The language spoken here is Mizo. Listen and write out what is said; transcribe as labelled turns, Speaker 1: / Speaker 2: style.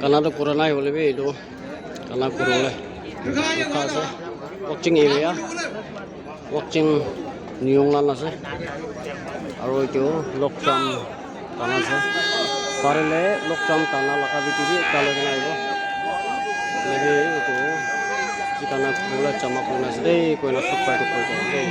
Speaker 1: Kana tu kura nai hoile bi etu kana kuriwole mukha ase wakching area wakching niyonglan ase aro etu lokcham tana ase parile lokcham tana laka bitor bi ekta loikena ahibo hoilebi etu kana kuriwole jama kurina ase dei koina sop para toh koi ase dei.